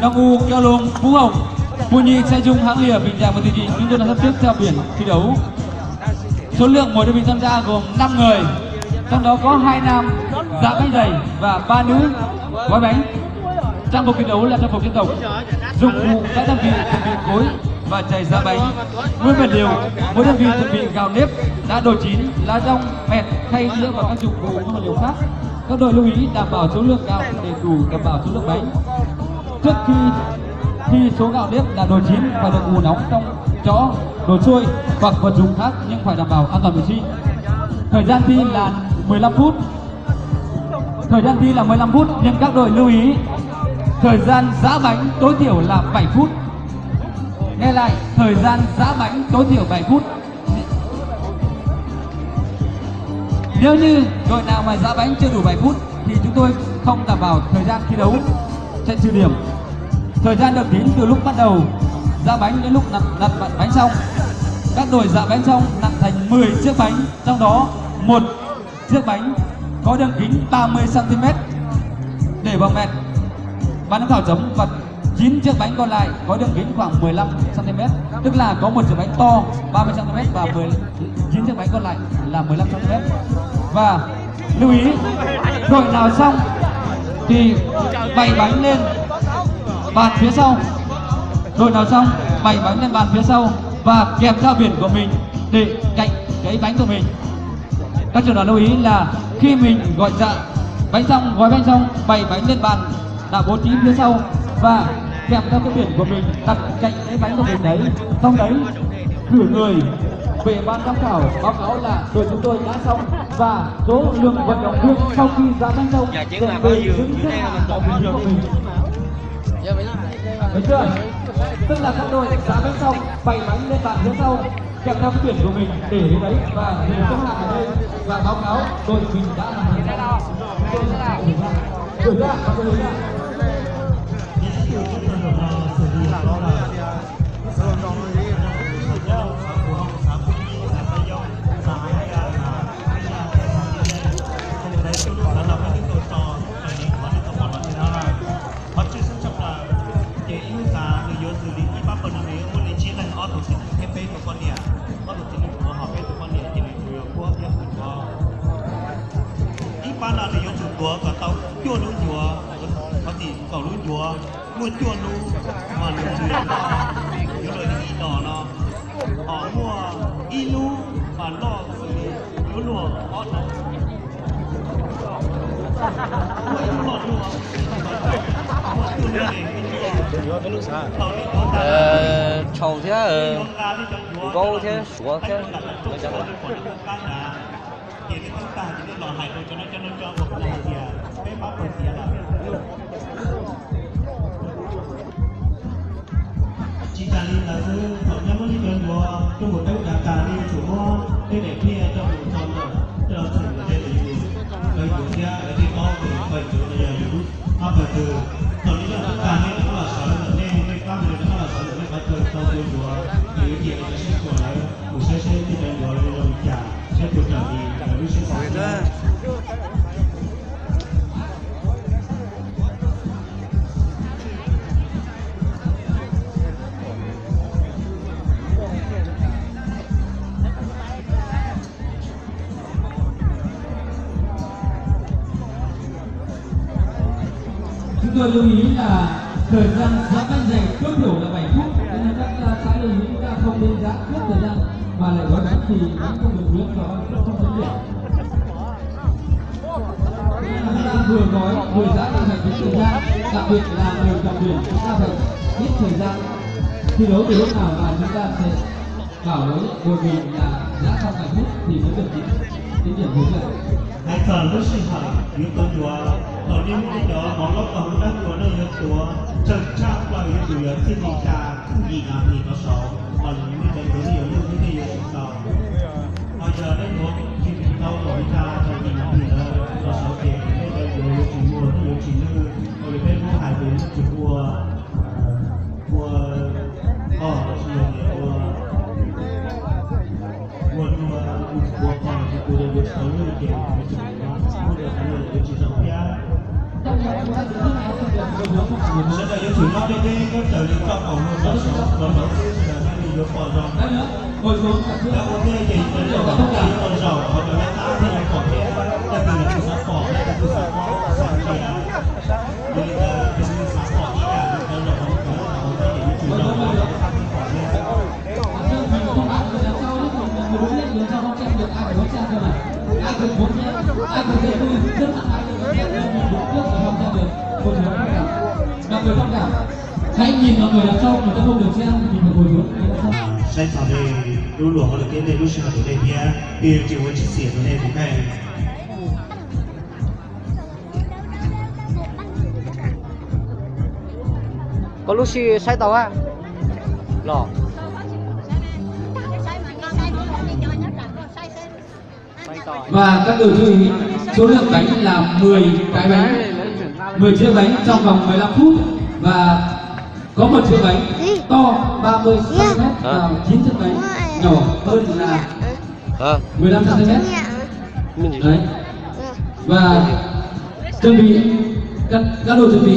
Đồng U Keo Lông Phú Hồng, Pu Nhi Xe Dung Háng Lìa Bình Giang và Tùy Nhị, chúng tôi đã sắp xếp theo biển thi đấu. Số lượng mỗi đơn vị tham gia gồm năm người, trong đó có hai nam dã bánh dày và ba nữ gói bánh. Trang phục thi đấu là trang phục dân tộc. Dụng cụ các đơn vị chuẩn bị cối và chày dã bánh. Nguyên vật liệu, mỗi đơn vị chuẩn bị gạo nếp, đá đồ chín, lá dong, mẹt, khay, đĩa và các dụng cụ nguyên vật liệu khác. Các đội lưu ý đảm bảo số lượng gạo để đủ đảm bảo số lượng bánh. Trước khi thi, số gạo nếp là đồ chín phải được ủ nóng trong chõ, nồi sôi hoặc vật dụng khác nhưng phải đảm bảo an toàn vệ sinh. Thời gian thi là mười lăm phút. Thời gian thi là mười lăm phút nhưng các đội lưu ý, thời gian giã bánh tối thiểu là bảy phút. Nghe lại, thời gian giã bánh tối thiểu bảy phút. Nếu như đội nào mà giã bánh chưa đủ bảy phút thì chúng tôi không đảm bảo thời gian thi đấu, sẽ trừ điểm. Thời gian được tính từ lúc bắt đầu giã bánh đến lúc nặn, nặn bánh xong. Các đội giã bánh xong nặn thành mười chiếc bánh, trong đó một chiếc bánh có đường kính ba mươi xăng ti mét để vào mẹt. Ban giám khảo chấm và chín chiếc bánh còn lại có đường kính khoảng mười lăm xăng ti mét, tức là có một chiếc bánh to ba mươi xăng ti mét và mười, chín chiếc bánh còn lại là mười lăm xăng ti mét. Và lưu ý, đội nào xong thì bày bánh lên bàn phía sau. Đội nào xong, bày bánh lên bàn phía sau và kèm theo biển của mình để cạnh cái bánh của mình. Các trường đoàn lưu ý là khi mình gọi dạ bánh xong, gói bánh xong, bày bánh lên bàn đã bố trí phía sau và kèm theo cái biển của mình đặt cạnh cái bánh của mình đấy. Sau đấy, cử người về ban giám khảo báo cáo là đội chúng tôi đã xong và số lượng vận động viên sau khi ra bánh xong sẽ về đứng xếp hàng theo vị trí của mình. Được chưa? Tức là các đội ra bánh xong, bày bánh lên bàn phía sau, kèm theo cái biển của mình để đến đấy và mình xếp hàng ở đây và báo cáo đội mình đã hoàn thành xong. Được chưa? Được chưa? Được chưa? Qhov tshwj xeeb tshaj plaws ces ib lub xav nws yuav xws li ib pab pawg no nws yuav muaj li tsib leeg, ob tug txiv neej thiab peb tug poj niam, ob tug txiv neej tuav ho peb tug poj niam ces nws tsuas yog puab thiab kuv tuav. Ib pab no nws yuav tsum tuav kom tau cuaj lub ncuav, qhov tim kaum lub ncuav muaj cuaj lub, mas nws tsuas yog noj, yuav luag ib dos no, ho muaj ib lub mas noj xws li lub luag ob no. 呃，臭 thiab, 油 thiab, suav thiab. Ces nej tag ces nej los hais rau cov no, cov no cov no hais tias peb pab pawg tiav lawm. Tsis tas li ntawd xwb, thaum nyob muab lub cov ncuav coj mus teeb tag, nej yuav tsum muab tej daim pliaj coj mus tso ntawm, coj los txhim ntawm tej ntawm yus, rau yus thiab lawv thiaj paub tias pawg ncuav no yog yus pab pawg twg. Thaum nej coj tag nej rov qab los sawv ntawm nej, nej pab ntawd rov qab los sawv ntawm nej qhov chaw tau cov ncuav, ces yuav cia li cov siab tshua lawv mus saib seb tej cov ncuav zoo li cas, saib puas raws li lawv lub siab xav thiab. Chúng tôi lưu ý là thời gian giã bánh dày tối thiểu là bảy phút, cho nên các, à, xã lưu ý chúng ta không nên giã trước thời gian mà lại gói bánh thì bánh không được nướng và bánh cũng không thấm điểm. Chúng ta vừa gói vừa giã, ta phải tính thời gian, đặc biệt là người cầm biển chúng ta phải biết thời gian thi đấu từ lúc nào và chúng ta sẽ bảo với đội mình là giã trong vài phút thì mới được tính, tính điểm được chưa? Hais txog lub sij hawm yuav tuav ncuav, thaum nej muab cov mov loj tau hauv dab ncuav no yuav tuav tsawg tshaj plaws yuav tsum yog txij li cas txij yim nas this rov saud, mas nej cov ncuav nej yuav luj thiab nej yuav tsum tau. Ho yog nej ncuav tsis tau thaum li cas txog yim nas this ntawd rov saud ces nej cov ncuav yuav tsis muag thiab yuav tsis luj, ua li peb Hmoob hais tias yuav tsis ua, ua, o, los sis yog tias ua, ua dua, ua qho los sis ua dua yuav tsis tau luj ces yuav tsis, ua dua tau luj yuav tsis zoo thiab. Sawv daws yuav Tsis nyob deb deb nyob raws li txoj hauv lub zos xwb, sawv daws thiaj li yuav pom zoo. Cov ua thiab ces cov zaum thiaj yuav tau zaum, ho cov laj tab thiaj yuav pom thiab, leej twg los kuj xav pom, leej twg kuj xav paub xav nrhiav. Yog li ntawd tus twg xav pom ib yam li cov zaum hauv cov laj tab thiab ces yuav tsum zaum, pom thiab. Saib txog nej lub luag hauj lwm thiab nej lub sij hawm rau nej thiab, peb yuav tsis ua tsis xiam rau nej tus kheej. Koj lub sij saib tau a los. Và các đội chú ý, số lượng bánh là mười cái bánh, mười chiếc bánh trong vòng mười lăm phút và có một chiếc bánh to ba mươi xăng ti mét và chín chiếc bánh nhỏ hơn là mười lăm xăng ti mét. Đấy. Và chuẩn bị, các, các đội chuẩn bị